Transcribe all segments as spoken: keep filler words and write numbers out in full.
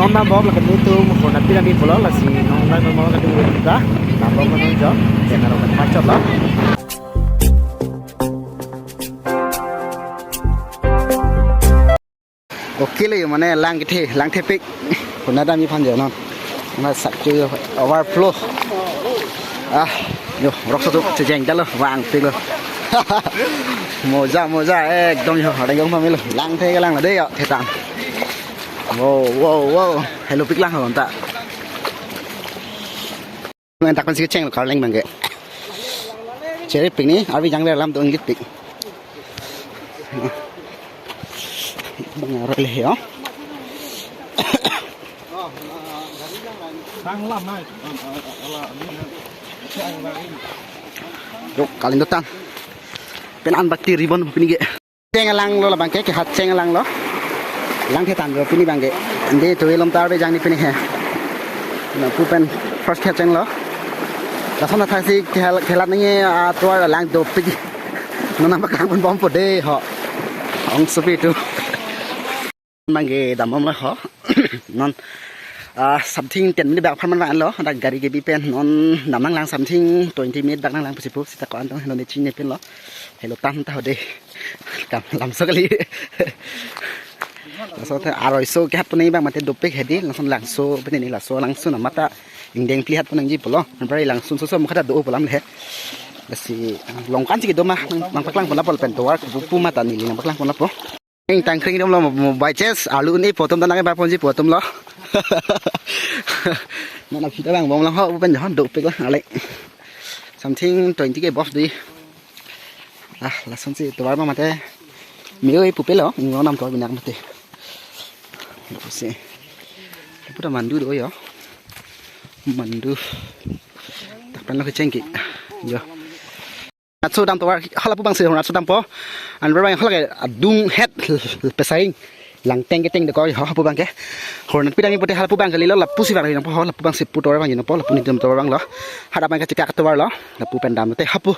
Non dambom lapen netum Hornatpin arni pulo, lasi non dambom lapen netum ta dambom non jo, jangan lupa macet lo. Okay lo, mane lang kethe, lang thepik. Hornat dam iphan jo non. Mane sakchu overflow. Ah, yo, rok satu chejeng dalo, vangpik lo. Moja, moja, ekdom yo, ada yang pamilo. Lang the lang de yo, thetan. Wow, wow, wow. Helopik lang ho ta. Nang tak pensi kecheng lo karleng bangke. Cheripik ni, arvi jangver alam tu ingkitpik. Bang arve le yo. Yo, kalin dotan. Pen anbak ti ribbon pini ke. Cheng alang lo labangke, kehat cheng alang lo. Lang thetan jo pini bangke. Ande tu ilom tar be jang ni pini he. Lapu pen first kecheng lo. Lason athaksi khel-, khelat nangji atovar lang dopik. Non nangpaklang ponbompo de ho. Ong sopi tu. Bangke dambom lo ho. Non, ah, something ten minute bak aphan man lo. Dak gari kebi pen non dam nanglang something twenty minute bak nanglang pusi pu. Seta ko-an tong helo ne chini pen lo. Helo tan ta ho de. Kam lamso kali. Laso the aroiso kehat pon nangji bang mate dopik hedi, lason langso pini ni laso langso na mata ingdeng phli hat pon nangji pulo. Anpar langso soso mukha ta do pu alam le. Lasi Longkan si kedo ma nang, nangpaklang pon lapu pen tovar kepu mata neli nangpaklang pon lapu. Ing tangkring dom lo mo, mo by chance alu ni potom ta nangbar ponji potom lo. Mana kita bang bom lang ho pen jo dopik lo ale. Something twenty ke boss di. Ah, lason si tovar ma mate. Meo e pupe lo, ingno nam tovar binak mate. Itu si. Puta mandu do yo. Mandu. Tak pen lo kechengki. Yo. Hornatso dam tovar halapu bang si Hornatso dampo. Anpar bang hala ke adung het pesaing. Langteng keteng de ko ho lapu bangke. Hornatpi dam pute halapu bang kali lo lapu si bang lo po ho lapu bang si pu tovar bang jino po lapu netum tovar bang lo. Hada bang kachekak tovar lo. Lapu pen dam te hapu.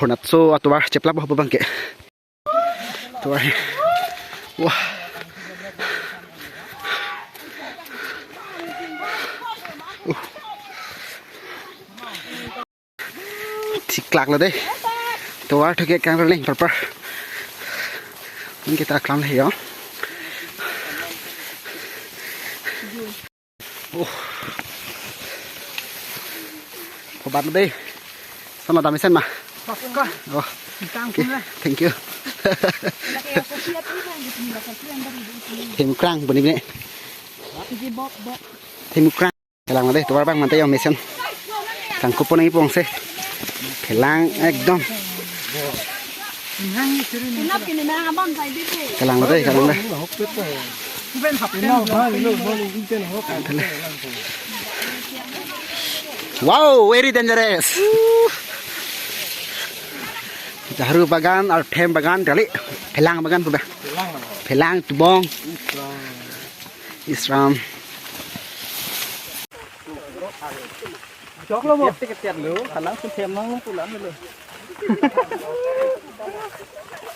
Hornatso atovar cheplap ho lapu bangke. Tovar. Wah. Uh. Theklak lo de. Tovar thuke kang reng parpar. Mungkin kita klam le yo. Oh. Kobat lo de. Sama dam isen ma. Paska. Oh. Tang Okay. Pula. Thank you. Themkrang boni bini. Iji bok bok. Themkrang. Kelang de, tovar bang mate yo mesen. Tangkup pon nangji pon se. Kelang ekdom. Kelang de, kelang de. Wow, very dangerous. Jaru bagan, arthem bagan, kali. Phelang bagan pu ba. Phelang tubong. Isram. Chok lo bo. Tiap tiap lo, halang sun them nang pulang lo.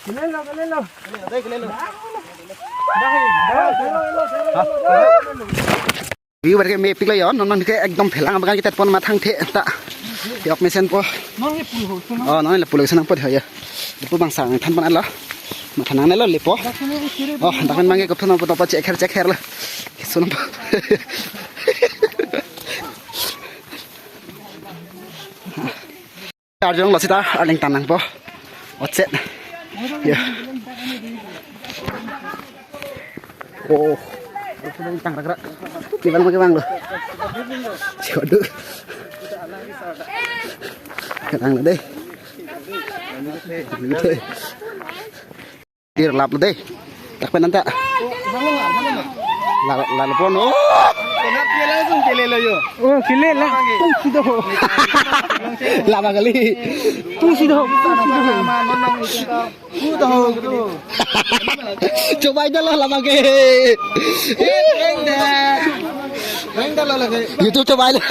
Kele lo, kele lo. Dai, kele lo. Dai, dai, dai, dai, dai, dai. View berke mepik lo yo, non non ke ekdom phelang bagan kita pon mathang the ta. Yok mesen po. Non ni pul ho, tu non. Oh, non le pulo senang po de ya. Lapu bang sang than pon lo. Mathanang ne lo lepo. Oh, dak pen bang ke kothono po to po chekher chekher lo. Sunam po. Arjong lo sita arleng tanang po. Otset. Ya. Oh. Tang rak rak. Kibang kibang lo. Waduh. Kadang lo deh. Tir lap lo deh. Tak pen anta. La la lo pon. Oh. Oh, kele la. Tung si do. Lama kali. Tung si do. Tung si do. Chobai dalo lama ke. YouTube chobai lo.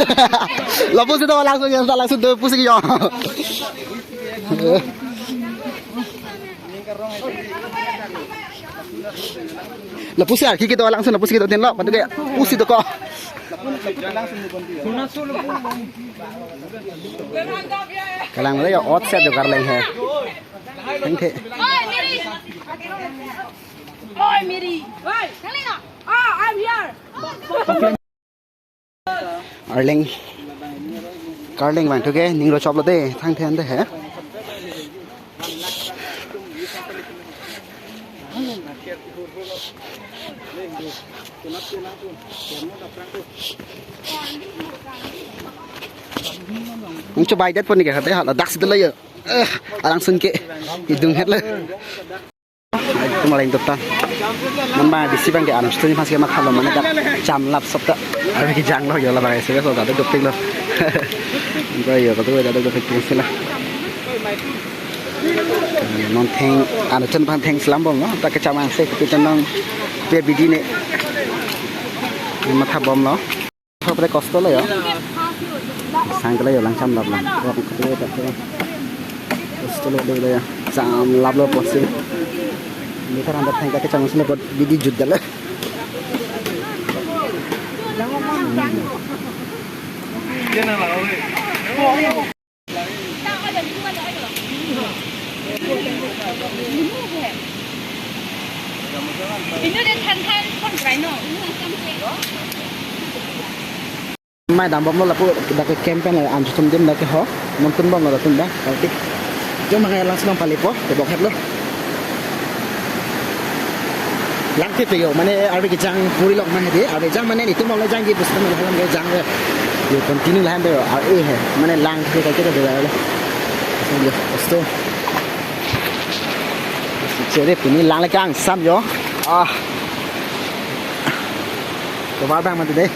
Lapu si do langsung ya, langsung do pusi yo. Lapusi arki kedo alangsun, lapusi kedo din lo, madu ke pusi do ko. Kalang le ot se do karleng he. Thank you. Oi, Miri. Oi, Miri. Oi, Kalina. Ah, I'm here. Arleng. Karleng vangthu ke ning rochop lo de, thang then de he. Nung chobai det pon ke hade hala daksi de lo yo. Eh, alangsun ke idung het lo. Ekdom lain tutan. Man bang bisi bang ke anam stuni mas ke mathalo mane dak cham lap sop ta. Abi kejang lo yo la bang ese so dado dopik lo. Bang yo kado dado dopik sila. Non theng anu chun bang theng selam bom no. Ta kecham angse kepitan nang pe bidi ne. Matha bom lo. Thok pada kosto lo yo. Sang ke lo yo lang cham lap lang. Wah, kosto lo yo. Kosto lo lo yo. Cham lap lo posi. Ni kan anda thang ka cham sini buat bidi jut dala. Mai dam bom lo lapu dak ke camp pen an chutum dim dak ke ho. Montun bom lo latum dak. Kaltik. Jo mangai lang senang palipo, tebok het lo. Lang ke yo, mane arve kejang puri lok mane de, arve jang mane itum bom lo jang ji bus kan lang ke jang ke. Yo continue lang de, ar e he, mane lang ke kai ke de de. Yo, posto. Chere pini lang le kang sam yo. Ah. Tovar bang mati de.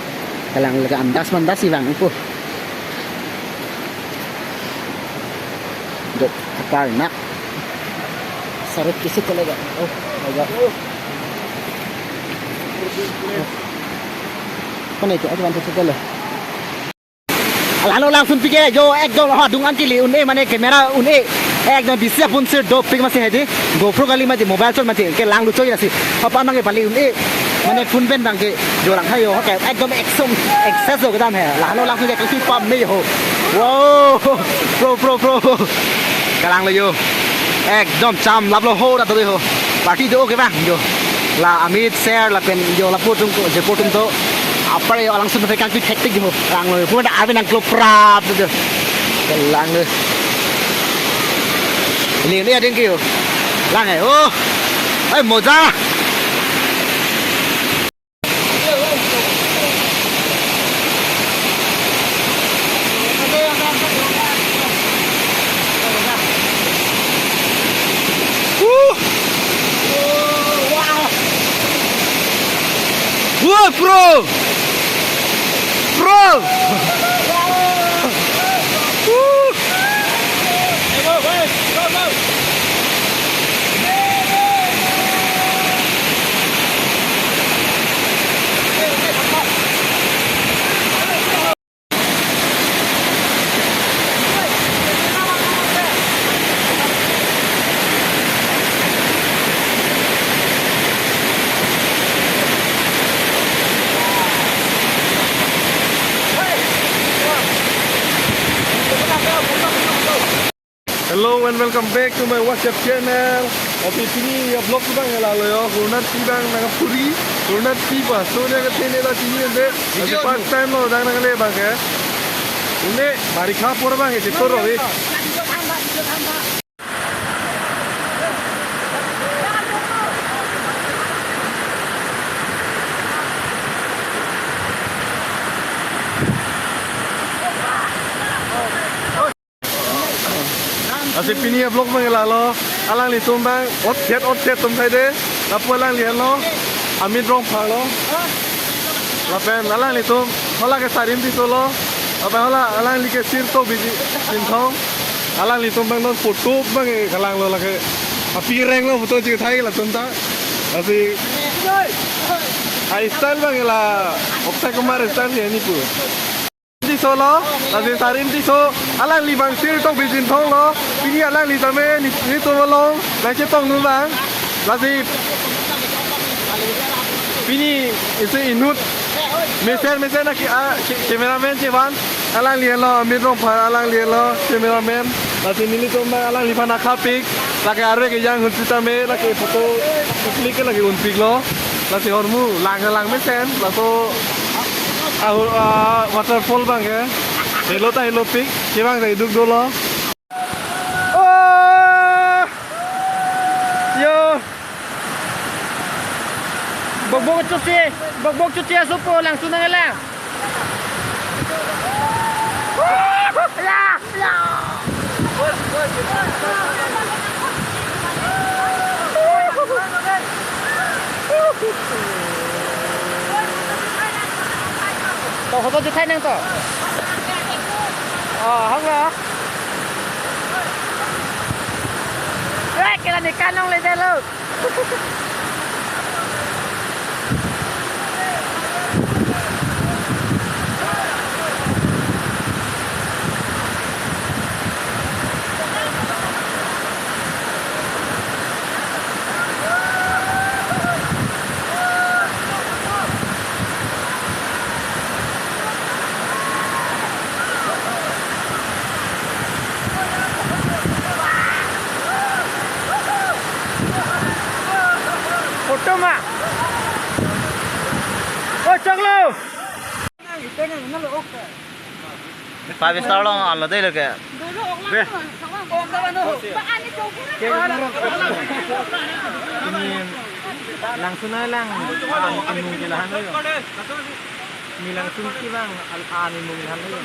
Kalang le andas mandas si bang ipu. Dok, kepar nak. Sarut kisi ke lega. Oh, lega. Kone itu aja bantu kita le. Lalo langsun pike jo ekdom ha dung an kili un-e mane camera un-e. Ekdom bisi apun sir dopik masi hedi. GoPro kali mati mobile chot mati ke lang luchoi nasi. Apa mang ke pali un-e. Mane phone pen bang ke jo lang hayo ke ekdom eksom excess lo kedam he. Lalo langsun ke kasi pam me ho. Wow. Pro pro pro. Kalang lo yo. Ekdom cham lap lo ho da to ho. Party do ke bang jo. La Amit sir lapen jo lapu atum ko je atum to. Apar yo alangsun pekang tu hektik jo. Lang lo pura da arve nangklo prap jo. Lang lo. Ini ini ada ke yo. Lang hai. Oh. Hai moja. Woo! Wah, pro! Pro! Woo! Hello and welcome back to my WhatsApp channel. Lasi pini a-vlog abang ke lalo yo, Kurunat Pi abang nangpuri, Kurunat Pi pa, so dia ke tene la tini ende, lasi first time lo dang nangle abang ke. Une, barikha apor abang ke, chetor lo, eh. Lasi pini a-vlog abang ke lalo, alanglitum abang, otset, otset atum sai de, lapu alangli henlo, Amit Rongphar lo, lapen alanglitum, hala ke Sarim Tisso lo, lapen hala alangli ke Sirtok Biji Chinthong, alanglitum abang non photo abang ke kalang lo lake, api reng lo photo chethai latum ta, lasi, a-style abang ke la, Akshay Kumar style ke ni pu. Tisso lo, lasi Sarim Tisso, alangli abang Sirtok Biji Chinthong lo, pini alangli tame ni, netum along, nangchetong nu abang, lasi Pini isi inut mesen mesen aki a ki- cameraman chevan alangli lo, Amit Rongphar alangli lo cameraman. Lasi nelitum alangliphan akhapik lake arve kejang hun sitame lake photo click lake unpiklo. Lasi hormu lang lang mesen laso ahu ah, waterfall abang ke. Helo ta helopik kevang ta iduk dolo. Oh! Yo! Bokbok chuche, bokbok chuche asopo, langsun nanglang. Ya, ya. To photo chuthai nang to. Oh, hong lo. Eh, kela ni kanong le delo. Photo ma. Oh, choklo. Five star along alo dei lo ke. Be. Ini langsun lang, anu, anu ke lahan lo. Ni langsun ke bang, al-, ani mung lahan lo.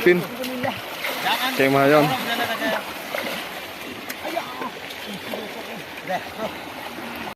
Pin. Kemayon.